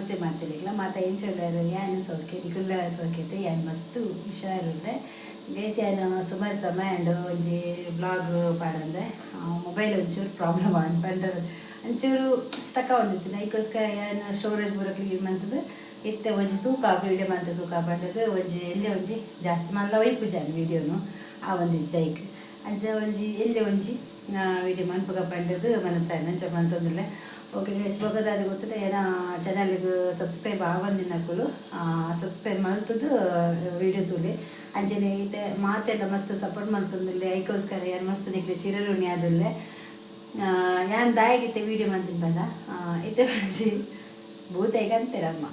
ನಮಸ್ತೆ ಮಾತೆರೆಗ್ಲ ಮಾತ ಎಂಚೊಲ್ಲೆರ್ ಯಾನ್ ಸೌಖ್ಯ ನಿಕುಲ್ಲ ಸೌಖ್ಯತೆ ಯಾನ್ ಮಸ್ತ್ ಹುಷಾರುಲ್ಲೆ ಗೈಸ್. ಯಾನ್ ಸುಮಾರು ಸಮಯ ಆಂಡ್ ಒಂಜಿ ಬ್ಲಾಗ್ ಪಾಡಂದೆ. ಮೊಬೈಲ್ ಒಂಚೂರು ಪ್ರಾಬ್ಲಮ್ ಆಂಡ್ ಪಂಡ ಒಂಚೂರು ಸ್ಟಕ್ ಆವೊಂದಿತ್ತಿನ. ಐಕೋಸ್ಕರ ಯಾನ್ ಸ್ಟೋರೇಜ್ ಪೂರ ಕ್ಲೀನ್ ಮಂತುದು ಇತ್ತೆ ಒಂಜಿ ತೂಕ ವೀಡಿಯೋ ಮಂತ್ ತೂಕ ಪಂಡದು ಒಂಜಿ ಎಲ್ಲೆ ಒಂಜಿ ಜಾಸ್ತಿ ಮಲ್ಲ ಒಯ್ಪುಜಾನ್ ವೀಡಿಯೋನು ಆ ಒಂಜಿ ಜೈಕ್ ಅಂಚ ಒಂಜಿ ಎಲ್ಲೆ ಒಂಜಿ ವೀಡಿಯೋ ಮನ್ಪುಗ ಪಂಡದು ಮನಸ್ಸಾಯ್ನ ಅಂಚ ಮಂತೊಂದುಲ್ಲೆ. ಓಕೆ ಗೈಸ್, ಬೊಕದಾದ ಗೊತ್ತುಂಡ ಏನ ಚಾನಲ್ಗ್ ಸಬ್ಸ್ಕ್ರೈಬ್ ಆವಂದಿನಕುಲು ಸಬ್ಸ್ಕ್ರೈಬ್ ಮಲ್ತುದು ವೀಡಿಯೋ ತೂಲೆ. ಅಂಚನೆ ಇತ್ತೆ ಮಾತೆಲ್ಲ ಮಸ್ತ್ ಸಪೋರ್ಟ್ ಮಲ್ತೊಂದುಲ್ಲೆ. ಐಕೋಸ್ಕರ ಯಾನ್ ಮಸ್ತ್ ನಿಕ್ಲೆ ಚಿರಋಣಿ ಆದುಲ್ಲೆ. ಯಾನ್ ದಾಯೆಗಿತ್ತೆ ವೀಡಿಯೋ ಮಂತಿನ ಪಂಡ ಇತ್ತೆ ಒಂಜಿ ಬೂತಾಯಿಗ್ ಅಂತೆರಮ್ಮ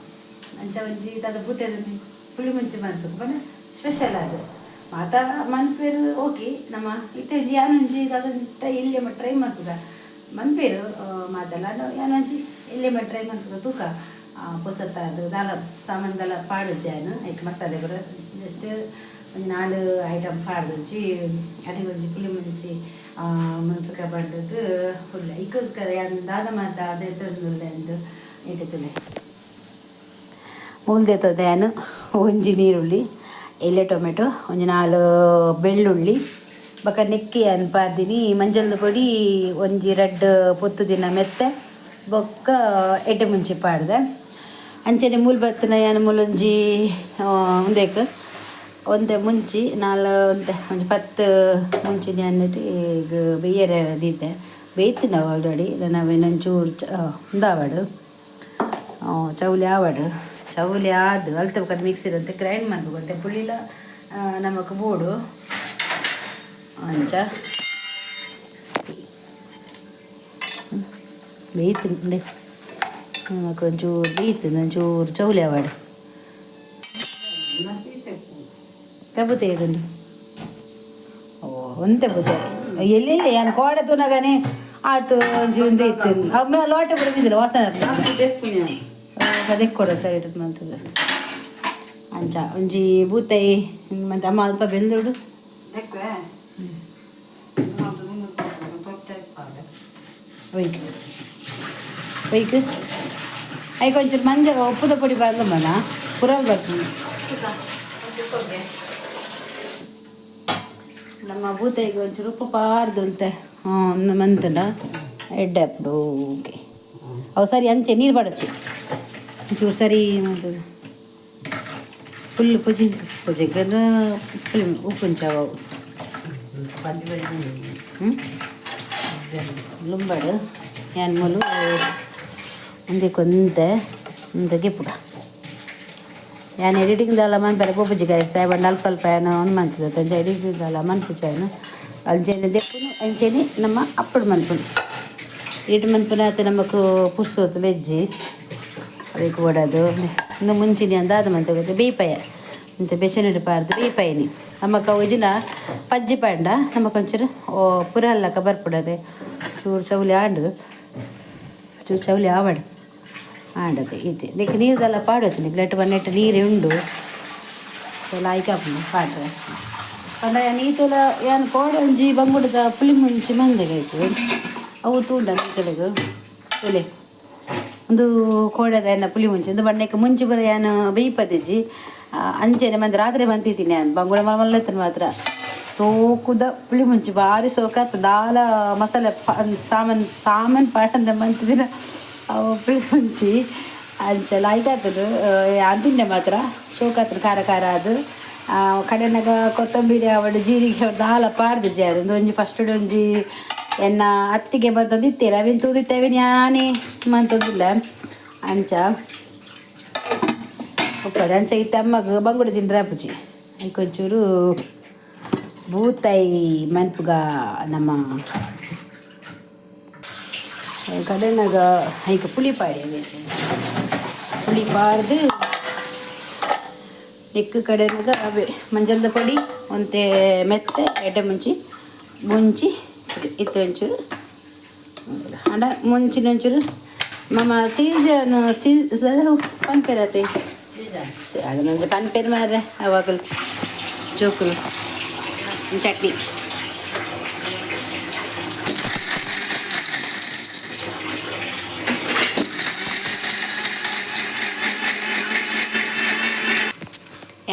ಅಂಚ ಒಂಜಿ ದಾದ ಬೂತಾಯ್ದ ಒಂಜಿ ಪುಳಿ ಮುಂಚಿ ಮನ್ಪುಗ ಪಂಡ ಸ್ಪೆಷಲ್ ಆದ್ ಮಾತ ಮನ್ಪೆರ್. ಓಕೆ, ನಮ್ಮ ಇತ್ತೆ ಒಂಜಿ ಯಾನ್ ಒಂಜಿ ದಾದ ಎಲ್ಯ ಟ್ರೈ ಮಲ್ಪುಗ. ಮನ್ಪೆರ್ ಮಾತೆಲ್ಲ, ಯಾನ್ ಒಂಜಿ ಎಲ್ಯ ಟ್ರೈ ಮನ್ಪುಗ ತೂಕ. ಪೊಸತ್ತಾದ್ ದಾಲ ಸಾಮಾನ್ ದಾಲ ಪಾಡುಜಿ ಯಾನ್. ಐಕ್ ಮಸಾಲೆ ಪೂರ ಜಸ್ಟ್ ಒಂಜಿ 4 ಐಟಮ್ ಪಾಡ್ದೊಂಜಿ ಅಡಿಗೆ ಒಂಜಿ ಪುಳಿ ಮುಂಚಿ ಮನ್ಪುಗ ಪಂಡದು ಉಲ್ಲೆ. ಐಕೋಸ್ಕರ ಯಾನ್ ದಾದ ಮಾತ ದೆತ್ತೊಂದುಲ್ಲೆ ಅಂದ್ ಇಟ್ಟುತ್ತಲೆ ಮೂಲು ದೆತ್ತೊಂದೆ ಯಾನ್. ಒಂಜಿ ನೀರುಳ್ಳಿ, ಎಲ್ಯ ಟೊಮೆಟೊ, ಒಂಜಿ 4 ಬೆಳ್ಳುಳ್ಳಿ, ಬೊಕ ನೆಕ್ಕಿ ಯಾನ್ ಪಾಡ್ದಿನಿ ಮಂಜಲ್ದ ಪೊಡಿ, ಒಂಜಿ ರಡ್ಡ್ ಪೊತ್ತು ದಿನ ಮೆತ್ತೆ, ಬೊಕ್ಕ ಎಡ್ಡೆ ಮುಂಚಿ ಪಾಡ್ದೆ. ಅಂಚನೆ ಮೂಲು ಬತ್ತಿನ ಯಾನ್ ಮೂಲೊಂಜಿ ಉಂದೆಕ್ ಒಂತೆ ಮುಂಚಿ ನಾಲ್ ಒಂತೆ ಒಂಜಿ 10 ಮುಂಚಿ ಯಾನ್ ಈಗ ಬೇಯರೆ ದೀತೆ. ಬೇಯ್ತಿನ ಆಲ್ರೆಡಿ. ನಾವೇನೊಂಚೂರು ಚ ಉಂದಾವಡ್ ಚೌಲಿ ಆವಡ್. ಚೌಲಿ ಆದ್ ಅಲ್ತ ಬೊಕ ಮಿಕ್ಸಿಡ್ ಒಂತೆ ಗ್ರೈಂಡ್ ಮನ್ಪುಗ. ಒಂತೆ ಪುಳಿಲ ನಮಕ್ ಬೋಡು ಅಂಚ ಬೇಯ್ತಿಂಡೆ ನಮಕ್. ಒಂಚೂರು ಬೇಯ್ತಿಂದು ಒಂಚೂರು ಚೌಲಿ ಆವಡ್. ಕಬುತೆ ಇದುಂಡು. ಓ ಒಂತೆ ಬುತೆ ಎಲ್ಲೆಲ್ಲಿ ಯಾನ್ ಕೋಡೆ ತೂನಗನೆ ಆತು ಒಂಜಿ ಉಂದು ಇತ್ತು. ಅವು ಲೋಟೆ ಪೂರ ಬಿದ್ದಿಲ್ಲ ವಾಸನೆ. ಅದಕ್ಕೆ ಕೊಡ ಸರಿ ಮಂತದ ಅಂಚ ಒಂಜಿ ಬೂತಾಯಿ ಮತ್ತೆ ಅಮ್ಮ ಅಲ್ಪ ಬೆಂದುಡು. ಒಯ್ಕ್ ಒಯ್ಕ್ ಐಕ್ ಒಂಚೂರು ಮಂಜ ಉಪ್ಪುದ ಪೊಡಿ ಬಂದಮ್ಮನ ಪುರಲ್ ಬರ್ತದೆ. ನಮ್ಮ ಬೂತಾಯಿಗೆ ಒಂಚೂರು ಉಪ್ಪು ಪಾರ್ದಂತೆ ಹಾಂ ಮಂತಂಡ ಎಡ್ಡೆ ಅಪ್ಪುಡು. ಓಕೆ, ಅವು ಸರಿ. ಅಂಚೆ ನೀರು ಪಾಡೊಚ್ಚಿ ಒಂಚೂರು ಸರಿ ಮಂತದ. ಫುಲ್ ಪುಜಿಂಕ್ ಪುಜಿಂಕ್ ಫುಲ್ ಉಪ್ಪುಂಚ ಅವು. ಹ್ಞೂ ಲುಂಬಾಡು ಯಾನ್ ಮೂಲು ಒಂದಕ್ಕೊಂತೆ ಒಂತೆ ಗೆಪ್ಪುಗ. ಯಾನ್ ಎಡಿಟಿಂಗ್ ದಾಲ ಮನ್ಪೆರೆ ಪೋಪುಜಿ ಗೈಸ್. ದಾಯೆ ಅಲ್ಪ ಅಲ್ಪ ಯಾನ್ ಒಂದು ಮಂತದ ಅಂಚ ಎಡಿಟಿಂಗ್ ದಾಲ ಮನ್ಪುಜಿ ಯಾನ್. ಅಂಚೆನೆ ದೆಪ್ಪುನು, ಅಂಚೆನೆ ನಮ್ಮ ಅಪ್ಪಡು ಮನ್ಪುನು. ಎಡಿಟ್ ಮನ್ಪುನ ಆತೆ ನಮಕ್ ಪುರ್ಸೊತ್ತು ಲೆಜ್ಜಿ ಅವೇಕ್ ಬೋಡಾದ್. ಇಂದು ಮುಂಚಿನಿ ಅಂದಾದ ಮಂತೆ ಗೊತ್ತೆ ಬೇಯ್ಪಾಯ ಅಂತೆ ಬೆಸನಡ್ ಪಾರ್ದ್ ಬೇಯ್ಪಾಯಿನಿ. ನಮಕ್ ಅವು ಇಜಿಂಡ ಪಜ್ಜಿ ಪಾಂಡ ನಮಕ್ ಒಂಚೂರು ಪುರಲ್ಲಕ ಬರ್ಪುಡದೆ. ಚೂರು ಚೌಲಿ ಆಂಡ್, ಚೂರು ಚೌಲಿ ಆವಡ್ ಆಂಡತೆ ಇತ್ತೆ ನೆಕ್ ನೀರ್ದೆಲ್ಲ ಪಾಡೊಚ್ಚಿ. ನಿಕ್ ನೆಟ್ ನೆಟ್ ನೀರೇ ಉಂಡು ಲಾಯ್ಕ್ ಆಪುಂಡು ಪಾಡ್ರೆ. ಪಂಡ ಯಾನ್ ಈತುಲ ಯಾನ್ ಕೋಡೆ ಒಂಜಿ ಬಂಗುಡೆದ ಪುಳಿ ಮುಂಚಿ ಮಂದೆ ಗೈಸ್. ಅವು ತೂಂಡ ನಿಕಲೆಗ್ ತೂಲೆ. ಒಂದು ಕೋಡೆದ ಎನ್ನ ಪುಳಿ ಮುಂಚಿ ಒಂದು ಬಣ್ಣಕ್ಕೆ ಮುಂಚಿ ಬರ ಯಾನ್ ಬೇಯ್ಪದಿಜಿ. ಅಂಚೆನೆ ಮಂದೆ ರಾತ್ರಿ ಮಂತಿದ್ದೀನಿ ಯಾನ್. ಬಂಗುಡೆ ಮಲ್ಲ ಮಾತ್ರ ಸೋಕುದ ಪುಳಿ ಮುಂಚಿ ಬಾರಿ ಸೋಕಾತು. ದಾಲ ಮಸಾಲೆ ಸಾಮಾನ್ ಸಾಮಾನ್ ಪಾಡಂದೆ ಮಂತಿದಿನ ಅವು ಪುಳಿ ಮುಂಚಿ. ಅಂಚ ಲಾಯ್ಕ್ ಆತುಂಡು. ಯಾನ್ ತಿಂಡೆ ಮಾತ್ರ ಶೋಕಾತುಂಡು. ಖಾರ ಖಾರ ಅದು ಕಡೆನಗ ಕೊತ್ತಂಬರಿ ಆವಡ್ ಜೀರಿಗೆ ಆವಡ್ ದಾಲ ಪಾಡ್ದಿಜ್ಜಿ ಯಾನ್. ಒಂಜಿ ಫಸ್ಟ್ ಒಂಜಿ ಎನ್ನ ಅತ್ತಿಗೆ ಬತ್ತಂದಿತ್ತೆರ್ ಅವೆನ್ ತೂದಿತ್ತೆ ಅವೆನ್ ಯಾನೇ ಮಂತೊಂದುಲ್ಲೆ ಅಂಚ ಉಪ್ಪಡ್. ಅಂಚ ಇತ್ತೆ ಅಮ್ಮಗ್ ಬಂಗುಡೆ ತಿಂಡ್ರೆ ಆಪುಜಿ. ಐಕ್ ಒಂಚೂರು ಬೂತಾಯಿ ಮನ್ಪುಗ. ನಮ್ಮ ಕಡೆನಗ ಐಕ್ ಪುಳಿ ಪಾಡಿ, ಪುಳಿ ಪಾಡ್ದು ನೆಕ್ಕ್ ಕಡೆನಗ ಅವೇ ಮಂಜಲ್ದ ಪೊಡಿ, ಒಂತೆ ಮೆತ್ತೆ, ಎಡ್ಡೆ ಮುಂಚಿ ಮುಂಚಿ ಇತ್ತೆ ಒಂಚೂರು ಅಂಡ ಮುಂಚಿನ ಒಂಚೂರು ಮಮ ಸೀಸನ್ ಸೀ ಪನ್ಪೆರತೆ ಅದನ್ನೊಂಜಿ ಪನ್ಪೆರ್ ಮಾರ್ರೆ ಅವಾಗಲು ಜೋಕುಲು ಚಟ್ನಿ.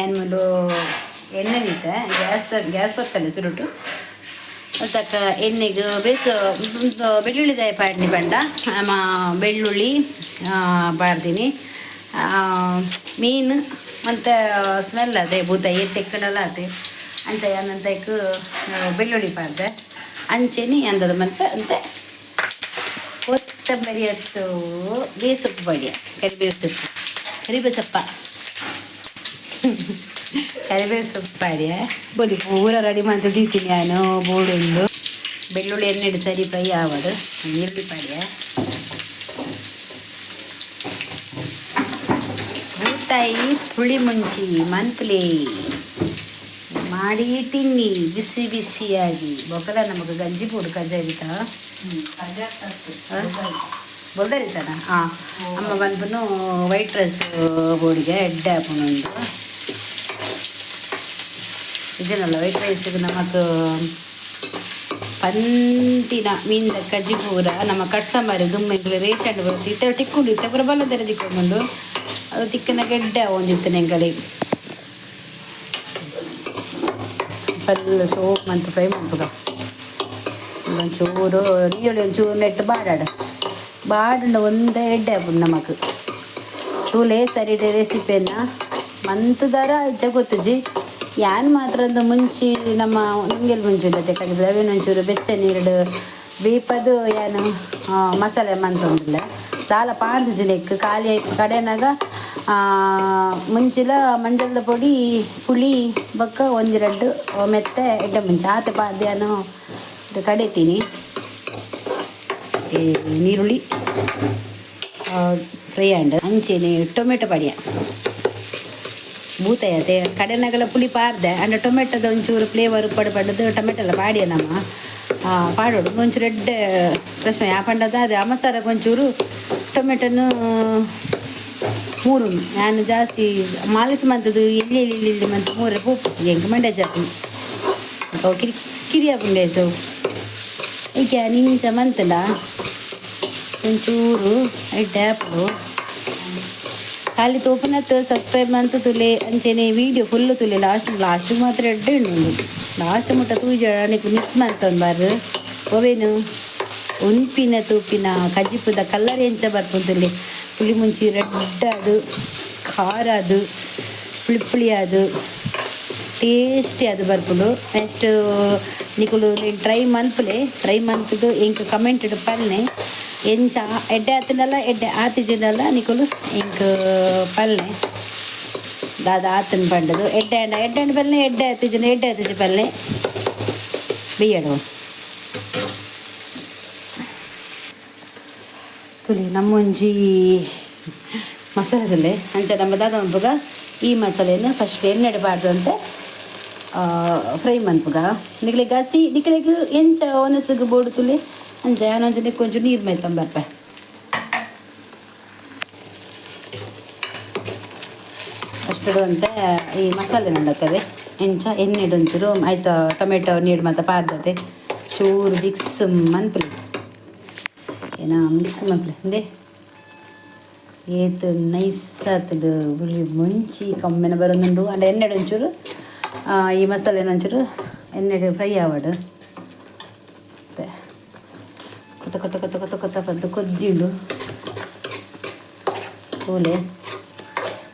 ಏನ್ಮೂಲು ಎಣ್ಣೆ ದೀತೆ. ಗ್ಯಾಸ್ ಗ್ಯಾಸ್ ಬರ್ತಲ್ಲ ಸುರುಟು. ತಕ್ಕ ಎಣ್ಣೆಗೆ ಬೇಸ್ ಬೆಳ್ಳುಳ್ಳಿ ದಾಯ ಪಾಡ್ನಿ ಪಂಡ ನಮ್ಮ ಬೆಳ್ಳುಳ್ಳಿ ಪಾಡ್ತೀನಿ. ಮೀನು ಮತ್ತು ಸ್ಮೆಲ್ ಅದೇ ಬೂತ ಏತ್ ತೆಕ್ಕಣಲ ಅದೇ ಅಂಚ ಯಾನಂತೈಕ್ ಬೆಳ್ಳುಳ್ಳಿ ಪಾಡ್ದೆ. ಅಂಚೆನಿ ಅಂದದ ಮತ್ತೆ ಅಂತೆ ಕೊತ್ತಂಬರಿ ಅತ್ತು ಬೇಸೊಪ್ಪು ಪಾಡ್ಯ. ಕರಿಬೇವು ಸೊಪ್ಪು, ಕರಿಬೇವು ಸೊಪ್ಪ, ಕರಿಬೇವು ಸೊಪ್ಪು ಪಾಡ್ಯ. ಬೊಲಿ ಪೂರ ರೆಡಿ ಮಂತ್ ದೀತೀನಿ ನಾನು ಬೋಡುಂಡು. ಬೆಳ್ಳುಳ್ಳಿ ಎಣ್ಣೆಡ್ ಸರಿ ಫ್ರೈ ಆವಡು. ನೀರುಳ್ಳಿ ಪಾಡ್ಯ. ಬೂತಾಯಿ ಪುಳಿ ಮುಂಚಿ ಮಂತ್ಲಿ ಮಾಡಿ ತಿನ್ನಿ ಬಿಸಿ ಬಿಸಿಯಾಗಿ. ಬೊಕಲ ನಮಗೆ ಗಂಜಿ ಪೂಡು ಕಜಾರಿತ ಬೊಲ್ದರಿತಾನ. ಹಾಂ, ಅಮ್ಮ ಬಂದ್ಬಿಟ್ಟು ವೈಟ್ ರೈಸ್ ಬೋಡಿಗೆ ಎಡ್ಡೆ ಹಾಕೊಂಡು ಇದನ್ನಲ್ಲ. ವೈಟ್ ರೈಸ್ಗೆ ನಮಕ್ ಪಂತಿನ ಮೀನ್ದ ಕಜ್ಜಿ ಪೂರ ನಮ್ಮ ಕಟ್ಸಂಬಾರಿ ದುಮ್ಮೆಂಗ್ಲು ರೇಷನ್ ಬರುತ್ತೆ. ಇತ್ತ ತಿಕ್ಕೊಂಡು ಇತ್ತ ಪೂರ ಬಲ್ಲದರ ತಿಕ್ಕೊಂಡು ಅದು ತಿಕ್ಕನ ಗೆಡ್ಡೆ ಒಂದಿತ್ತು ಎಂಗಲಿ ಫುಲ್ ಸೋಪ್ ಮಂತ್ ಫ್ರೈ ಮನ್ಪುಗ. ಒಂಚೂರು ನೀರುಳ್ಳಿ ಒಂಚೂರು ನೆಟ್ಟು ಬಾಡಾಡ ಬಾಡುಂಡ ಒಂದೇ ಎಡ್ಡೆ ಆಪುಂಡು ನಮಕ್. ತೂಲೆ ಸರಿ ರೆಸಿಪಿಯನ್ನು ಮಂತುದಾರ ಇಜ್ಜ ಗೊತ್ತುಜಿ. ಯಾನ್ ಮಾತ್ರ ಒಂದು ಮುಂಚಿ ನಮ್ಮ ನುಂಗೆಲ್ ಮುಂಚಿ ಉಂಡತೆ ಕಜಿಪು ಅವೇನು ಒಂಚೂರು ಬೆಚ್ಚ ನೀರುಡು ಬೇಪದು ಯಾನು ಮಸಾಲೆ ಮಂತೊಂದುಲ್ಲೆ. ದಾಲ ಪಾಡ್ದಿಜಿ ನೆಕ್ ಖಾಲಿ ಆಯ್ತು. ಕಡೆನಾಗ ಮುಂಚಿಲ ಮಂಜಲ್ದ ಪೊಡಿ, ಪುಳಿ ಬೊಕ್ಕ ಒಂಜಿ ರಡ್ಡ್ ಮೆತ್ತೆ ಎಡ್ಡೆ ಮುಂಚಿ ಆತೆ ಪಾಡ್ದ್ ಯಾನು ಕಡೆತೀನಿ. ನೀರುಳ್ಳಿ ಫ್ರೈ ಆಂಡ್ ಅಂಚೆನೆ ಟೊಮೆಟೊ ಪಾಡ್ಯ. ಬೂತಾಯತೆ ಕಡೆನಗಲ ಪುಳಿ ಪಾರ್ದೆ ಅಂಡ ಟೊಮೆಟೊದ ಒಂಚೂರು ಫ್ಲೇವರ್ ಪಡ ಪಡದು ಟೊಮೆಟೊ ಎಲ್ಲ ಪಾಡ್ಯ. ನಮ್ಮ ಪಾಡೋಡು ಒಂಚೂರು ಎಡ್ಡೆ ಪ್ರಶ್ನೆ ಯಾ ಪಂಡದ ಅದೇ ಅಮಸಾರಕ್ಕೆ ಒಂಚೂರು ಟೊಮೆಟೊನು ಮೂರು ನಾನು ಜಾಸ್ತಿ ಮಾಲಿಸ್ ಮಂತದ್ದು ಎಲ್ಲಿ ಎಲ್ಲಿ ಎಲ್ಲಿ ಎಲ್ಲಿ ಮಂತ್ ಮೂರೆ ಪೋಪುಜಿ ಎಂಕ್ ಮಂಡೆ ಜಾಪಿ ಅವು ಕಿರಿ ಕಿರಿ ಆಪುಂಡು ಸೌ. ಈಗ ನಿಂಚ ಮಂತಲ್ಲ ಒಂಚೂರು ಎಡ್ಡೆ ಆಪುಂಡು. ಖಾಲಿ ತೋಪುನತ್ ಸಬ್ಸ್ಕ್ರೈಬ್ ಮಂತ್ ತುಲೆ. ಅಂಚೆನೆ ವೀಡಿಯೋ ಫುಲ್ ತುಲೆ. ಲಾಸ್ಟ್ ಲಾಸ್ಟ್ ಮಾತ್ರ ಎಡ್ಡೆ ಉಂಡು. ಲಾಸ್ಟ್ ಮುಟ್ಟ ತೂಜ ನಿಕ್ ಮಿಸ್ ಮಂತೊಂದು ಒವೇನು ಉನ್ಪಿನ ತೂಪಿನ ಕಜಿಪುದ ಕಲ್ಲರ್ ಎಂಚ ಬರ್ಪುಂತುಲೆ. ಪುಳಿ ಮುಂಚಿ ರೆಡ್ ಅದು, ಖಾರ ಅದು, ಪುಳಿ ಪುಳಿ ಅದು, ಟೇಸ್ಟಿ ಅದು ಬರ್ಪುಂಡು. ನೆಕ್ಸ್ಟ್ ನಿಕುಲು ಟ್ರೈ ಮನ್ಪುಲೆ. ಟ್ರೈ ಮನ್ಪುದು ಎಂಕ್ ಕಮೆಂಟ್ ಪಲ್ನೆ. ಎಂಚ ಎಡ್ಡೆ ಆತುಂಡಲ ಎಡ್ಡೆ ಆತಿಜಿಂಡಲ ನಿಕುಲು ಎಂಕ್ ಪಲ್ನೆ ದಾದ ಆತನ್ ಪಂಡದು. ಎಡ್ಡೆ ಆಂಡ ಎಡ್ಡೆ ಆಂಡ ಪಲ್ನೆ, ಎಡ್ಡೆ ಆತಿಜಿಂಡ ಎಡ್ಡೆ ಆತಿಜಿ ಪಲ್ನೆ. ಬಿಯ್ಯಡು ತುಲಿ ನಮ್ಮೊಂಜಿ ಮಸಾಲೆದಲ್ಲೇ ಅಂಚ ನಮ್ಮ ದಾದ ಮನ್ಪುಗ. ಈ ಮಸಾಲೆಯನ್ನು ಫಸ್ಟ್ ಎಣ್ಣೆಡ್ ಪಾಡ್ದು ಫ್ರೈ ಮನ್ಪುಗ. ನಿಕ್ಲೆಗ್ ಹಸಿ ನಿಕ್ಲೆಗ್ ಎಂಚ ಒನಸುಗು ಬೋಡು ತುಲೆ ಅಂಚ. ಯಾನೊಂಜಿ ನಿಕ್ಕೊಂಚು ಒಂಚೂರು ನೀರು ಮೈತೊಂಬರ್ಪೆ. ಫಸ್ಟ್ ಅಂತೆ ಈ ಮಸಾಲೆ ನಡತ್ತದೆ ಎಂಚ ಎಣ್ಣೆಡ್ ಒಂಚೂರು ಆಯ್ತು. ಟೊಮೆಟೊ ನೀರು ಮತ್ತು ಪಾಡ್ದತೆ ಚೂರು ಮಿಕ್ಸ್ ಮನ್ಪುಲೆ. ಏನ ಮಿಕ್ಸ್ ಮನ್ಪುಲೆ ಇಂದೆ. ಏತ್ ನೈಸ್ ಆತುಂಡು ಪುಳಿ ಮುಂಚಿ ಕಮ್ಮೆನ ಬರೊಂದುಂಡು. ಅಂಡ ಎಣ್ಣೆಡ್ ಒಂಚೂರು ಈ ಮಸಾಲೆನ ಒಂಚೂರು ಎಣ್ಣೆಡ್ ಫ್ರೈ ಆವಡ್. ಮತ್ತೆ ಕೊತ ಕೊತ ಕೊತ ಕೊತ ಕೊತ ಪಂದ್ ಕೊದ್ದಿಂಡು ತೂಲೆ.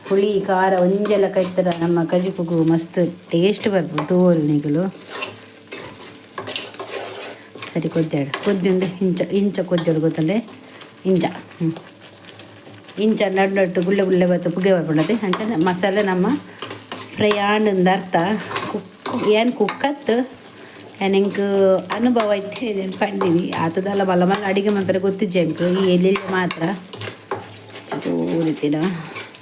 ಹುಳಿ ಖಾರ ಒಂಜೆಲ ಕೈತರ ನಮ್ಮ ಕಜಿಪುಗು ಮಸ್ತ್ ಟೇಸ್ಟ್ ಬರ್ಪುಂಡು. ತೂವೊಲಿ ನಿಕುಲು. ಸರಿ ಕೊದ್ದಾಡು ಕೊದ್ದಿಂಡು ಇಂಚ ಇಂಚ ಕೊದ್ದಾಡು ಗೊತ್ತಂಡೆ ಇಂಚ. ಹ್ಞೂ, ಇಂಚ ನಡು ನಟ್ಟು ಗುಳ್ಳೆ ಗುಳ್ಳೆ ಬತ್ತು ಪುಗೆ ಬರ್ಪುಂಡತೆ. ಅಂಚನೆ ಮಸಾಲೆ ನಮ್ಮ ಫ್ರೈ ಆಂಡಂದು ಅರ್ಥ. ಕುಕ್ ಏನು ಕುಕ್ಕತ್ತು ಏನ್ ಎಂಕ್ ಅನುಭವ ಇತ್ತೆ ಪಂಡಿನಿ. ಆತದಲ್ಲ ಮಲ್ಲ ಮಲ್ಲ ಅಡಿಗೆ ಮನ್ಪೆರೆ ಗೊತ್ತಿಜ್ಜಿ ಎಂಕ್. ಈ ಎಲ್ಲೆಲ್ಲಿ ಮಾತ್ರ ಚೂರಿತ್ತಿನ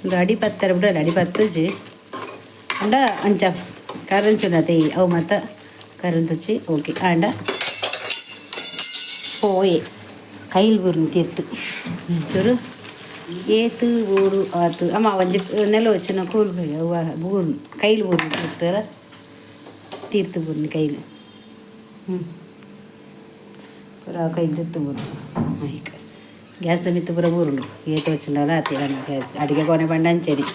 ಒಂದು ಅಡಿ ಪತ್ತರ ಬಿಡಲ್ಲ ಅಡಿ ಪತ್ತುಜಿ ಅಂಡ ಅಂಚ ಕರಂಚುನತೆ ಅವು ಮಾತ ಕರಂತುಚಿ. ಓಕೆ, ಆಂಡ ಪೋಯೆ ಕೈಲ್ ಬುರ್ನ್ ತೀರ್ತು ಒಂಚೂರು ಏತು ಊರು ಆತು. ಅಮ್ಮ ಒಂಜಿ ನೆಲ వచ్చిన ಕೂಲ್ ಅವ್ವ ಬೂರ್ನ್ ಕೈಲ್ ಬೂರ್ನ್ ತೀರ್ತಲ್ಲ ತೀರ್ತು ಬೂರ್ನಿ ಕೈಲ್. ಹ್ಞೂ, ಪೂರ ಕೈಲ್ ತಿತ್ತು ಬೂರ್ನು. ಐಕ್ ಗ್ಯಾಸ್ ಮಿತ್ತು ಪೂರ ಬೂರುಂಡು. ಏತು వచ్చిಂಡಲ ಆತಿ ಗ್ಯಾಸ್ ಅಡಿಗೆ ಕೊನೆ ಪಂಡ ಅಂಚೆನೆ.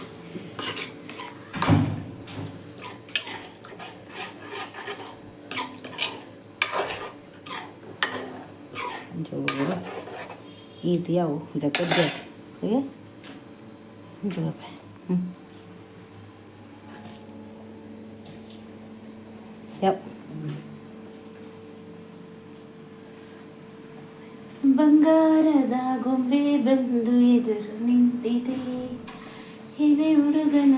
ಈತ್ ಯಾವು ಕೊದ್ದೆ ಓಕೆ ಹ್ಞೂ ಯಾವ ಬಂಗಾರದ ಗೊಂಬೆ ಬಂದು ಎದುರು ನಿಂತಿದೆ, ಎಲೆ ಹುಡುಗನ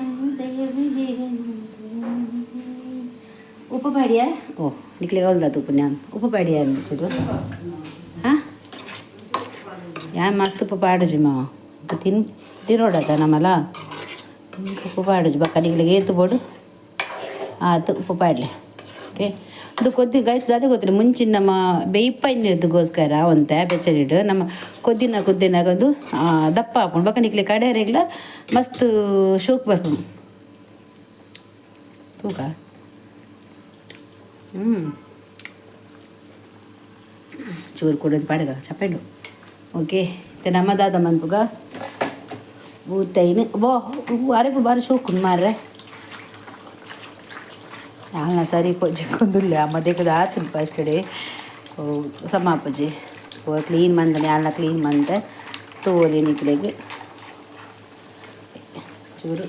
ಉಪ್ಪು ಪಾಡಿಯ? ಓ ನಿಕ್ಲೆ ಹೊಲ್ದ ಉಪ್ಪು ನಾನು ಉಪ್ಪು ಪಾಡಿಯ ಚೂರು. ಹಾಂ, ಯಾನ್ ಮಸ್ತ್ ಉಪ್ಪು ಪಾಡುಜಿ ಮಾವ. ತಿನ್ ತಿರೋಡತ ನಮ್ಮಲ್ಲ ಉಪ್ಪು ಪಾಡುಜಿ. ಬಕ್ಕ ನಿಕ್ಲೆಗ್ ಏತು ಬೋಡು ಆತು ಉಪ್ಪು ಪಾಡ್ಲೆ. ಓಕೆ, ಅದು ಕೊದ್ದಿ ಗೈಸ್ ದಾದೆ ಗೊತ್ತಿಲ್ಲ ಮುಂಚಿನ ನಮ್ಮ ಬೇಯ್ಪಾಯಿನದಕ್ಕೋಸ್ಕರ ಒಂತೆ ಬೆಚ್ಚನಿಡು ನಮ್ಮ ಕೊದ್ದಿನ ಕೊದ್ದಿನಾಗ ಒಂದು ದಪ್ಪ ಆಪುಂಡು. ಬೊಕ್ಕ ನಿಕ್ಲೆ ಕಡೆಯರೆಗ್ಲ ಮಸ್ತ್ ಶೋಕ್ ಬರ್ಪುಂಡು ತೂಕ. ಹ್ಞೂ, ಚೂರು ಕೊಡೋದು ಪಾಡಗ ಚಪ್ಪೆಂಡು. ಓಕೆ, ಇತ್ತೆ ನಮ್ಮ ದಾದ ಮನ್ಪುಗ ಬೂತೈನ್ ಬೋ ಅರೆಪು ಬಾರಿ ಶೋಕುಂಡು ಮಾರ್ರೆ. ಯಾಲ್ನ ಸರಿ ಪೊಜ್ಜೆಕೊಂದುಲ್ಲೆ ಅಮ್ಮ ದೆಕ್ಕುದು ಆತುಂಡು ಫಸ್ಟ್ ಡೇ ಸಮಾಪುಜಿ. ಪೂರ ಕ್ಲೀನ್ ಮಂದನೆ ಯಾಲ್ನ ಕ್ಲೀನ್ ಮಂತೆ ತೋಲಿ ನಿಕ್ಲೆಗ್ ಚೂರು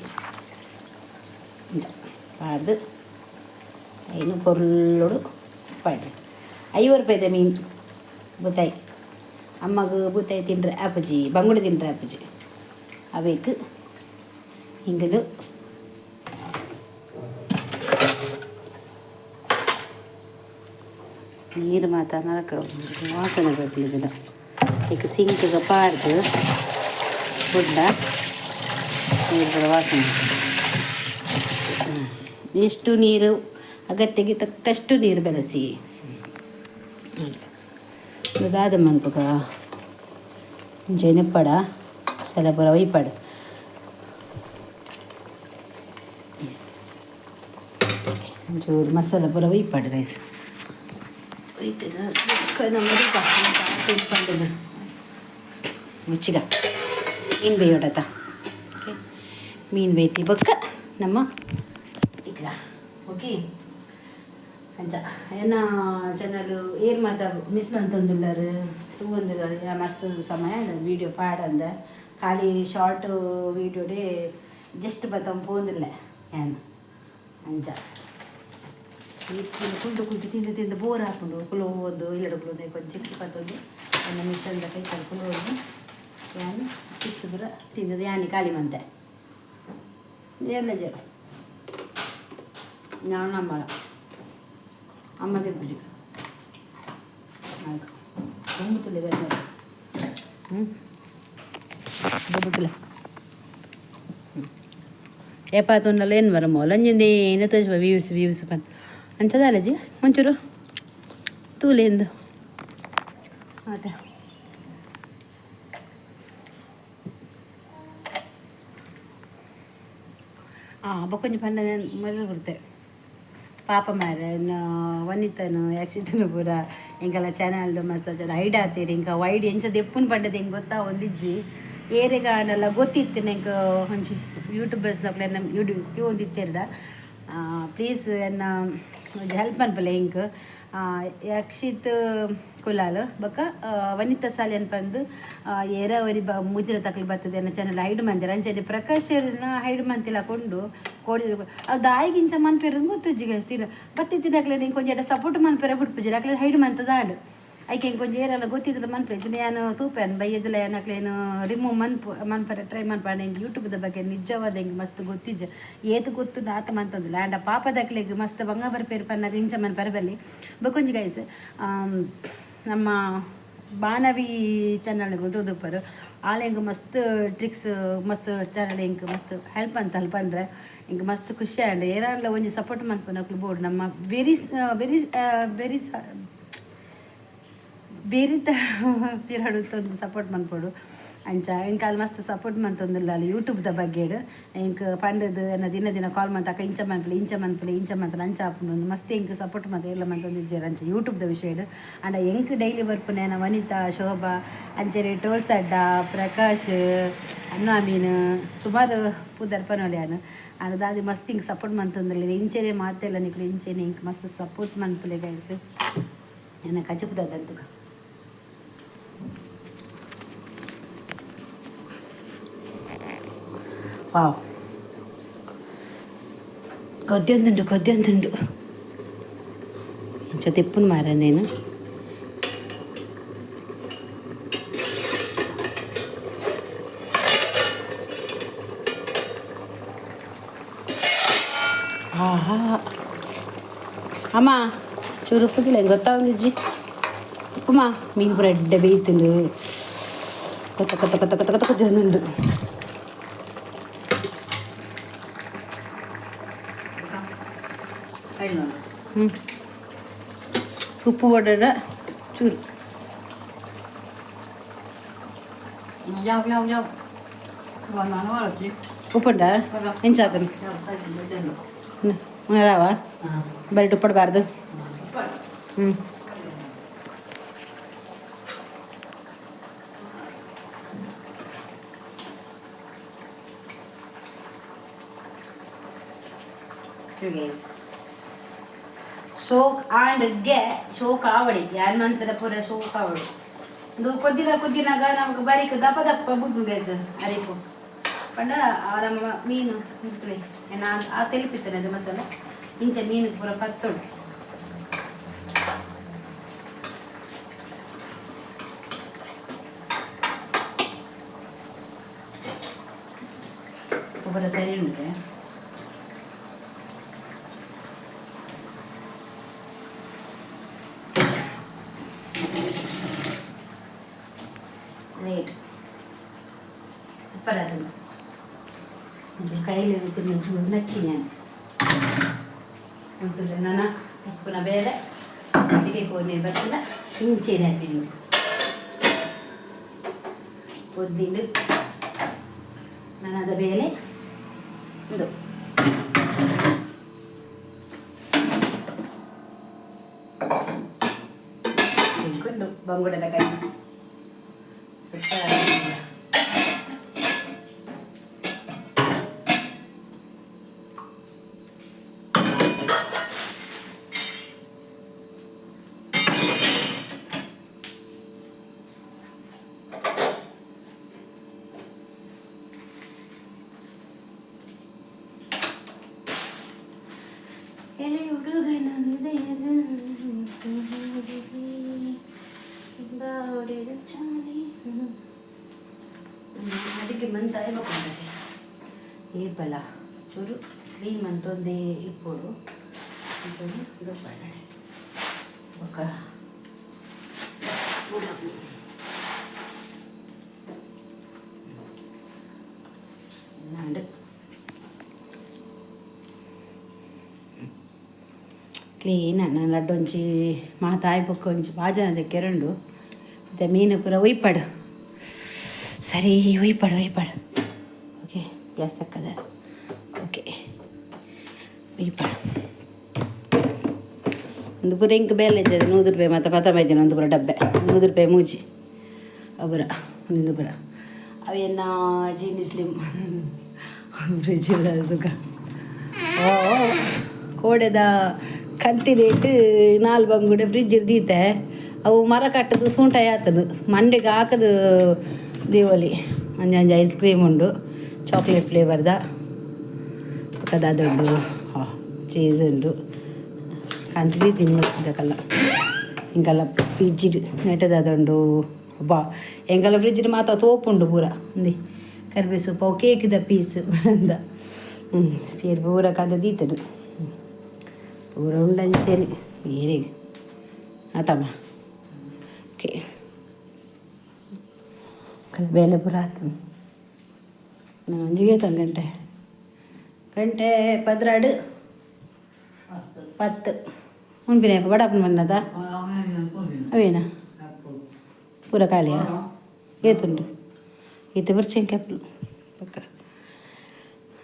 ಪಾಡ್ದು ಐನು ಪೊರ್ಲುಡು ಪಾಡ್ಲೆ. 50 ರೂಪಾಯಿದ ಮೀನು ಬೂತಾಯಿ. ಅಮ್ಮಗ್ ಬೂತಾಯಿ ತಿಂಡ್ರೆ ಆಪುಜಿ, ಬಂಗುಡೆ ತಿಂಡ್ರೆ ಆಪುಜಿ. ಅವೇಕ್ ಹಿಂಗದು ನೀರು ಮಾತ ನರಕ ವಾಸನೆ ಬರ್ಪುಂಡು. ಈಗ ಸಿಂಕ್ಗೆ ಪಾಡ್ದು ಬುಡ್ಡ ನೀರು ಬರೋ ವಾಸನೆ. ಎಷ್ಟು ನೀರು ಅಗತ್ಯಕ್ಕೆ ತಕ್ಕಷ್ಟು ನೀರು ಬೆರೆಸಿ. ದಾದ ಮನ್ಪುಗ ಇಂಚ ಮಸಾಲೆ ಪೂರ ಒಯ್ಪಾಡು. ಒಂಚೂರು ಮಸಾಲೆ ಪೂರ ಒಯ್ಪಾಡು ಗೈಸ್. ಒಯ್ತಿರ ನಮ್ಮ ಮುಚ್ಚಿಗ ಮೀನು ಬೇಯೋಡತ. ಓಕೆ, ಮೀನು ಬೇಯ್ತಿ ಬೊಕ್ಕ ನಮ್ಮ ಈಗ. ಓಕೆ, ಅಂಚ ಎನ್ನ ಚಾನಲ್ ಏರ್ ಮಾತ ಮಿಸ್ ಮಂತೊಂದುಲ್ಲರ್ ತೂವೊಂದುಲ್ಲರ್. ಮಸ್ತ್ ಸಮಯ ವೀಡಿಯೋ ಪಾಡಂದ ಖಾಲಿ ಶಾರ್ಟ್ ವೀಡಿಯೋಡೆ ಜಸ್ಟ್ ಬತ್ತೊಂದು ಪೋಂದಿಲ್ಲ ಯಾನ್. ಅಂಚ ಕುಲ್ದು ಕುಲ್ದು ತಿಂದು ತಿಂದು ಬೋರ್ ಆಪುಂಡು. ಕುಲು ಒಂದು ಇಲ್ಲಡ ಕುಲೊಂದು ಕೊಂಚ ಚಿಪ್ಸ್ ಪತ್ತೊಂದು ಎನ್ನ ಮಿಷನ್ದ ಕೈತಲ್ ಕುಲೊಂದು ಯಾನ್ ಚಿಪ್ಸ್ ಪೂರ ತಿಂದದು ಯಾನಿ ಖಾಲಿ ಮಂತೆ ಏರ್ಲ ಜ ನಾನು ನಮ್ಮಳ ಅಮ್ಮ ತಿನ್ಪುಜಿ. ಆಯ್ತು, ತುಂಬುತ್ತಿಲ್ಲ. ಹ್ಞೂ, ಗೊಬ್ಬುತ್ತಿಲ್ಲ. ಏಪ ತುಂಡಲ್ಲ ಏನು ಬರ ಮೊಲಂಜಿಂದ ತೋಜ್ ವ್ಯೂಸ್ ವ್ಯೂಸ್ ಪನ್ ಅಂಚದಾಲಜಿ ಒಂಚೂರು ತೂಲೆಂದು ಅದೇ. ಬೊಕ್ಕೊಂಜಿ ಪಂಡ ಮೊದಲು ಬಿಡ್ತೆ ಪಾಪ ಮಾರೆ ವನಿತನು ಯಕ್ಷಿತನು ಪೂರ ಎಂಕಲ್ಲ ಚಾನಲ್ ಮಸ್ತ್ ಜನ ಐಡ್ ಆತೀರಿ. ಇಂಕ ವೈಡ್ ಎಂಚ ದೆಪ್ಪುನ್ ಪಂಡದ ಎಂಕ್ ಗೊತ್ತಾ ಒಂದಿಜ್ಜಿ. ಏರೆಗಾಂಡಲ ಗೊತ್ತಿತ್ತು ಎಂಕ್ ಒಂಜಿ ಯೂಟ್ಯೂಬರ್ಸ್ನಕ್ಲೆ ನಮ್ಮ ಯೂಟ್ಯೂಬ್ ತೂವೊಂದಿತ್ತೆರ್ಡ ಪ್ಲೀಸ್ ಎನ್ನ ಒಂಜಿ ಹೆಲ್ಪ್ ಮನ್ಪುಲೆ ಎಂಕ್. ಯಕ್ಷಿತ್ ಕುಲಾಲ್ ಬೊಕ್ಕ ವನಿತಾ ಸಾಲಿಯನ್ ಪಂದ್ ಏರ ಒರಿ ಬ ಮುಜಿರ ತಕ್ಲು ಬರ್ತದೆ ಎನ್ನ ಚಾನಲ್ ಹೈಡ್ ಮಂತೆರ್. ಅಂಚನೆ ಪ್ರಕಾಶರ್ನ ಹೈಡ್ ಮಂತಿಲ ಕೊಂಡು ಕೋಡಿ ಅವು ದಾಯಿಗಿಂಚ ಮನ್ಪೆರ್ ಗೊತ್ತುಜ್ಜಿ ಗೈಸ್. ತಿನ ಬತ್ತಿತ್ತಿನಕ್ಲೆನ ಇಂಕ್ ಒಂಜಿ ಎಡ್ಡೆ ಸಪೋರ್ಟ್ ಮನ್ಪೆರೆ ಬುಡ್ಪುಜೆರ್. ಅಕ್ಲೆನ ಹೈಡ್ ಮಂತದಾಂಡ್. ಐಕೆ ಇಂಕ್ ಒಂಜಿ ಏರೆಲ ಗೊತ್ತಿತ್ತದ ಮನ್ಪೆ ಇಜ್ಜಿಂಡ ಯಾನ್ ತೂಪೆನ್ ಬಯ್ಯದಲ ಯಾನ್ ಅಕ್ಲೆನ್ ರಿಮೂವ್ ಮನ್ಪು ಮನ್ಪೆರೆ ಟ್ರೈ ಮನ್ಪಾಂಡ. ಎಂಕ್ ಯೂಟ್ಯೂಬ್ದ ಬಗ್ಗೆ ನಿಜವಾದ ಎಂಕ್ ಮಸ್ತ್ ಗೊತ್ತಿಜ್ಜ. ಏತ್ ಗೊತ್ತುಂಡು ಆತ ಮಂತೊಂದುಲ್ಲ. ಆಂಡ ಪಾಪದಕ್ಲೆಗ್ ಮಸ್ತ್ ಬಂಗ ಬರ್ಪೆರ್ ಪನ್ನಗ ಇಂಚ ಮನ್ಪೆರೆ ಬಲ್ಲಿ. ಬೊಕೊಂಜಿ ಗೈಸ್, ನಮ್ಮ ಬಾನವಿ ಚಾನಲ್ ತೂದುಪ್ಪರು. ಆಲ್ ಎಂಕ್ ಮಸ್ತ್ ಟ್ರಿಕ್ಸ್ ಮಸ್ತ್ ಚಾನಲ್ ಎಂಕ್ ಮಸ್ತ್ ಹೆಲ್ಪ್ ಅಂತ ಪಂಡ್ರೆ ಎಂಕ್ ಮಸ್ತ್ ಖುಷಿ ಆಂಡ್. ಏರಾಂಡ್ಲ ಒಂಜಿ ಸಪೋರ್ಟ್ ಮನ್ಪುನಕ್ಲು ಬೋಡು. ನಮ್ಮ ಬೆರಿ ಬೆರಿ ಬೆರಿ ಬೇರಿತ ಪಿರಡುತ್ತೊಂದು ಸಪೋರ್ಟ್ ಮನ್ಪೊಡು. ಅಂಚ ಎಂಕ್ ಅಲ್ ಮಸ್ತ್ ಸಪೋರ್ಟ್ ಮಂತೊಂದುಲ್ಲ ಅಲ್ಲಿ ಯೂಟ್ಯೂಬ್ದ ಬಗ್ಗೆಡ್. ಎಂಕ್ ಪಂಡದು ಎನ್ನ ದಿನ ದಿನ ಕಾಲ್ ಮಂತಾಕ ಇಂಚ ಮನ್ಪುಲೆ ಇಂಚ ಮನ್ಪುಲೆ ಇಂಚ ಮಂತಲ ಅಂಚ ಆಪುಂಡು. ಮಸ್ತ್ ಎಂಕ್ ಸಪೋರ್ಟ್ ಮಂತ ಎಲ್ಲ ಮಂತೊಂದಿಜ್ಜೆರ್ ಅಂಚ ಯೂಟ್ಯೂಬ್ದ ವಿಷಯಡ್. ಆಂಡ ಎಂಕ್ ಡೈಲಿ ಬರ್ಪುನೆ ವನಿತಾ, ಶೋಭಾ, ಅಂಚನೆ ಟ್ರೋಲ್ಸ್ ಅಡ್ಡ, ಪ್ರಕಾಶ್, ಅನ್ನು ಅಮೀನ್ ಸುಮಾರು ಪುದರ್ ಪನೊಲಿ ಯಾನ್. ಆಂಡ ದಾದಿ ಮಸ್ತ್ ಇಂಕ್ ಸಪೋರ್ಟ್ ಮಂತೊಂದುಲ್ಲೆರ್. ಇಂಚೆನೆ ಮಾತೆಲ್ಲ ನಿಕ್ಲು ಇಂಚೆನೆ ಇಂಕ್ ಮಸ್ತ್ ಸಪೋರ್ಟ್ ಮನ್ಪುಲೆ ಗೈಸ್. ಎನ್ನ ಕಜಿಪುದ ದಂತುಗ. ವಾವ್, ಕೊದ್ಯೊಂದುಂಡು, ಕೊದ್ಯೊಂದುಂಡು. ಇಂಚ ತಿಪ್ಪುನು ಮಾರ నేను. ಆಹಾ, ಅಮ್ಮ, ಚೂರು ಉಪ್ಪುದಿಲ್ಲ, ಗೊತ್ತಾವಂದಿಜ್ಜಿ. ಉಪ್ಪುಮಾ. ಮೀನು ಪೂರ ಎಡ್ಡೆ ಬೇಯ್ತುಂಡು. ಕೊತ್ತ ಕೊತ್ತ ಕೊತ್ತ ಕೊತ್ತ ಕೊತ್ತ ಕೊತ್ತೊಂದುಂಡು. ಹ್ಞೂ, ಉಪ್ಪು ಬಡಡ ಚೂರು. ಯಾವ ಯಾವ ಯಾವ ಉಪ್ಪುಂಡ ಎಂಚಾತನು ರಾವ ಬರೀ ಉಪ್ಪಡಬಾರ್ದು. ಹ್ಞೂ, ಸೋಕ್ ಆಂಡ್ ಗೆ ಸೋಕ್ ಆವಡಿ ಯಾನ್ ಮಂತದ ಪೂರ ಸೋಕ್ ಆವಡಿ. ಇದು ಕೊದ್ದಿನ ಕೊದ್ದಿನಾಗ ನಮಕ್ ಬರಿಕ್ ದಪ್ಪ ದಪ್ಪ ಬುಡ್ಡು ಗೈಸ್ ಅರಿಪು ಪಂಡ ನಮ್ಮ ಮೀನು ಇರ್ತದೆ. ನಾನು ಆ ತೆಲಿಪಿತ್ತೇನೆ ಅದು ಮಸಾಲ ಇಂಚ ಮೀನು ಪೂರ ಪತ್ತೊಡು. ಪೂರ ಸರಿ ಉಂಟು. Right, super. ಅದನ್ನು ಕೈಲಿ ತಿನ್ನು ನಚ್ಚಿ ನಾನು ಅಂತುಲ್ಲ. ನನ್ನ ಉಪ್ಪುನ ಬೇರೆ ಅಡಿಗೆ ಕೋನೆ ಬತ್ತಿಲ್ಲ. ಇಂಚೇನೆ ಹಾಕಿನಿ ಒದ್ದಿಂಡು ನನದ ಬೇಲೆ ಇದು. ತಿನ್ಕೊಂಡು ಬಂಗುಡದ ಕೈ. ಎಲೆ ಹುಡುಗನ ಹೃದಯದ ಬಾವಡೆದ ಚಾಲಿ. ಅದಕ್ಕೆ ಮಂತ ಏಪಲ ಚೂರು ಕ್ಲೀನ್ ಮಂತೊಂದೇ ಇಪ್ಪೊಡು. ದೊಪ್ಪಡೆ ಬೊಕ ನಾಡು ಕ್ಲೀನ್. ನಾನು ಲಡ್ಡು ಒಂಜಿ ಮಾತಾಯಿ ಬೊಕ್ಕ ಒಂಜಿ ಬಾಜನ ಕೆರಂಡು. ಮತ್ತು ಮೀನು ಪೂರ ಒಯ್ಪಾಡು. ಸರಿ, ಒಯ್ಪಾಡು, ಒಯ್ಪಾಡು. ಓಕೆ, ಗ್ಯಾಸ್ ತಕ್ಕದ. ಓಕೆ, ಒಯ್ಪಾಡು. ಒಂದು ಪೂರ ಇಂಕ್ ಬೇಲೆ 100 ರೂಪಾಯಿ ಮತ್ತು ಪತ್ತ ಮೈದಿನ. ಒಂದು ಪೂರ ಡಬ್ಬೆ 100 ರೂಪಾಯಿ ಮೂಜಿ ಅವರ ಒಂದೊಂದು ಪೂರ. ಅವೇನ ಜೀನಿ ಸ್ಲಿಮ್ ಫ್ರಿಜ್ ತುಕ. ಓ, ಕೋಡೆದ ಕಂತಿ ರೇಟ್ ನಾಲ್ ಬಂಗುಡೆ ಫ್ರಿಜ್ ದೀತೆ. ಅವು ಮರ ಕಟ್ಟದು ಸೂಂಟ ಆತದು ಮಂಡೆಗೆ ಹಾಕದು ದೀವೊಲಿ. ಒಂಜಿ ಒಂಜಿ ಐಸ್ ಕ್ರೀಮ್ ಉಂಡು, ಚಾಕ್ಲೇಟ್ ಫ್ಲೇವರ್ದ. ಬೊಕ ಉಂಡು, ಚೀಸ್ ಉಂಡು. ಕಂತಿ ತಿನ್ನು ಇದಕ್ಕೆಲ್ಲ ಇಂಕಲ್ಲ ಫ್ರಿಜ್ಜಿಡ್ ನೆಟದ ಉಂಡು. ಅಬ್ಬಾ, ಎಂಕಲ್ಲ ಫ್ರಿಜ್ಜಿಡ್ ಮಾತ ತೋಪುಂಡು ಪೂರ. ಅಂದಿ ಕರಿಬೇವು ಸೊಪ್ಪು, ಅವು ಕೇಕ್ದ ಪೀಸ್ ಅಂದ ಪೇರ್ ಪೂರ ಕಂತ ದೀತದು ಪೂರ ಉಂಡಂಚೆನೆ ಏರೆಗ್ ಆತಮ್ಮ. ಓಕೆ, ಬೇಲೆ ಪೂರ ಆತು. ಒಂಜಿಗೆ ಗಂಟೆ ಗಂಟೆ 12:10. ಉಣ್ಪಿನ ಬಡಾಪನ ಬಂದದ. ಅವೇನಾ ಪೂರ ಖಾಲಿಯಾ? ಏತುಂಡು? ಈತ ಬರ್ಚೆಂ ಕ್ಯಾಪಲು ಪಕ್ಕ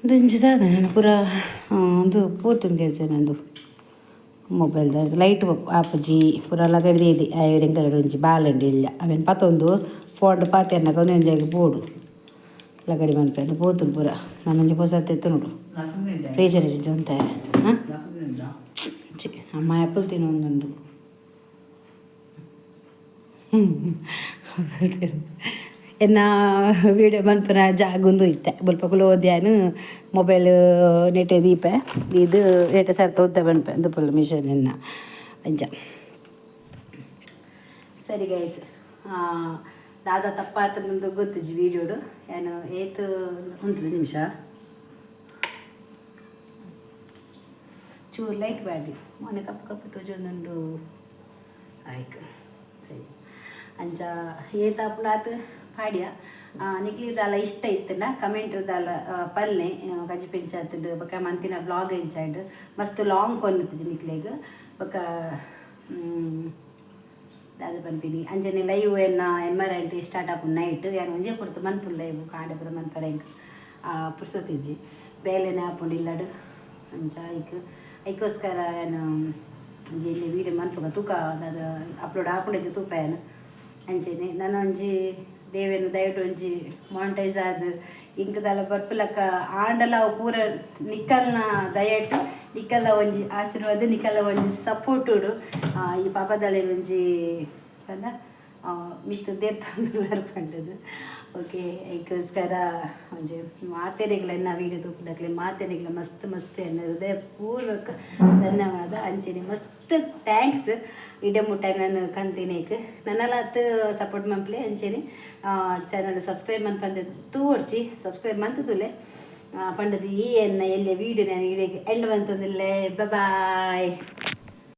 ದುಂಚಿದಾದ. ನಾನು ಪೂರ ಒಂದು ಪೋತುಂಡು ನಂದು ಮೊಬೈಲ್ದ ಲೈಟ್ ಆಪುಜಿ. ಪೂರ ಲಗಡಿ ದೀದಿ ಆಯ್. ಒಂಜಿ ಬಾಲುಂಡು ಇಲ್ಲ, ಅವೇನು ಪತ್ತೊಂದು ಫೋಂಡ್ ಪಾತೆರ್ನಗ ಒಂದೊಂಜಾಗಿ ಬೋಡು ಲಗಡಿ ಮನ್ಪೆರ್ ಪೋತುಂಡು ಪೂರ. ನಾನೊಂಜಿ ಪೊಸತ್ ಎತ್ತುನುಡು ಫ್ರೀಜರ್ ಒಂತೆ. ಹಾಂ, ಅಮ್ಮ ಆ್ಯಪಲ್ ತಿನ್ನೊಂದುಂಡು. ಎನ್ನ ವೀಡಿಯೋ ಮನ್ಪುನ ಜಾಗುಂದು ಇತ್ತೆ. ಬೊಲ್ಪಕುಲು ಓದ್ಯಾನು ಮೊಬೈಲ್ ನೆಟೆ ದೀಪೆ ಇದು ಏಟೆ ಸರ್ತ ಉದ್ದ ಪನ್ಪೆ ಅಂದು ಮಿಷನ್ ಎನ್ನ ಅಂಚ. ಸರಿ ಗೈಸ್, ದಾದ ತಪ್ಪಾತಂದು ಗೊತ್ತಿಜ್ಜಿ ವೀಡಿಯೋಡು. ಏನು ಏತ್ ಒಂದು ನಿಮಿಷ, ಚೂರು ಲೈಟ್ ಬ್ಯಾಡ್ರಿ, ಮೊನ್ನೆ ಕಪ್ಪು ಕಪ್ಪು ತೋಜೊಂದುಂಡು. ಆಯ್ತು, ಸರಿ. ಅಂಚ ಏತಾಪುಂಡು ಆತು ಪಾಡ್ಯ. ನಿಕ್ಲಿ ದಾಲ ಇಷ್ಟ ಇತ್ತಲ್ಲ ಕಮೆಂಟ್ ದಾಲ ಪಲ್ಲೆ ಕಜಿಪು ಎಂಚಾತುಂಡು, ಬೊಕ ಮಂತಿನ ಬ್ಲಾಗ್ ಎಂಚಾಂಡ್. ಮಸ್ತ್ ಲಾಂಗ್ ಕೊನ್ನತಿಜಿ ನಿಕ್ಲೆಗ್. ಬೊಕ ದಾದ ಪನ್ಪಿನಿ, ಅಂಚನೆ ಲೈವ್ ಎನ್ನ ಎಮ್ಮರ್ ಸ್ಟಾರ್ಟ್ ಆಪುಂಡು ನೈಟ್. ಯಾನ್ ಒಂಜೇ ಪೊರ್ತು ಮನ್ಪುಂಡು ಲೈವ್, ಕಾಂಡೆ ಪೂರ ಮನ್ಪರೆ ಎಂಕ್ ಪುರ್ಸೊತ್ತಿಜ್ಜಿ, ಬೇಲೆನೇ ಆಪುಂಡು ಇಲ್ಲಡ್. ಅಂಚ ಐಕ್ ಐಕೋಸ್ಕರ ಯಾನ್ ಒಂಜಿ ಇಲ್ಲಿ ವೀಡಿಯೋ ಮನ್ಪುಗ, ತೂಕ ದಾದ ಅಪ್ಲೋಡ್ ಆಪುಂಡು ತೂಕ ಯಾನ್. ಅಂಚನೆ ನನ ಒಂಜಿ ದೇವೆರ್ನ ದಯಟ್ ಒಂಜಿ ಮಾನಿಟೈಸ್ ಆದ್ ಇಂಕ್ ದಾಲ ಬರ್ಪುಲಕ್ಕ ಆಂಡಲ ಅವು ಪೂರ ನಿಕಲ್ನ ದಯಟ್, ನಿಕಲ್ನ ಒಂಜಿ ಆಶೀರ್ವಾದ, ನಿಕಲ್ನ ಒಂಜಿ ಸಪೋರ್ಟುಡು ಈ ಪಾಪದಳೆ ಒಂಜಿ ಪಂಡ ಮಿತ್ತ್ ದೇರ್ತೊಂದುಲ್ಲೆರ್ ಪಂಡುದು. ಓಕೆ, ಐಕೋಸ್ಕರ ಒಂಜಿ ಮಾತೆರೆಗ್ಲ, ಎನ್ನ ವೀಡಿಯೋ ತೂಪುನಕ್ಲೆ ಮಾತೆರೆಗ್ಲ ಮಸ್ತ್ ಮಸ್ತ್ ಎನ್ನ ಹೃದಯ ಪೂರ್ವಕ ಧನ್ಯವಾದ. ಅಂಚನೆ ಮಸ್ತ್ thanks ಇಡೆ ಮುಟ್ಟ ನಾನು ಕಂತಿನೇಕ್. ನನ್ನಲಾತ್ ಸಪೋರ್ಟ್ ಮನ್ಪುಲೆ. ಅಂಚನೆ ಚಾನಲ್ ಸಬ್ಸ್ಕ್ರೈಬ್ ಮನ್ಪಂದೆ ತೂವೊಡ್ಚಿ, ಸಬ್ಸ್ಕ್ರೈಬ್ ಮಂತುದುಲೆ ಪಂಡದು ಈ ಎನ್ನ ಎಲ್ಲೆ ವೀಡಿಯೋ ನಾನು ಇಡೆಗ್ ಎಂಡ್ ಮಂತೊಂದುಲ್ಲೆ. ಬಾಯ್.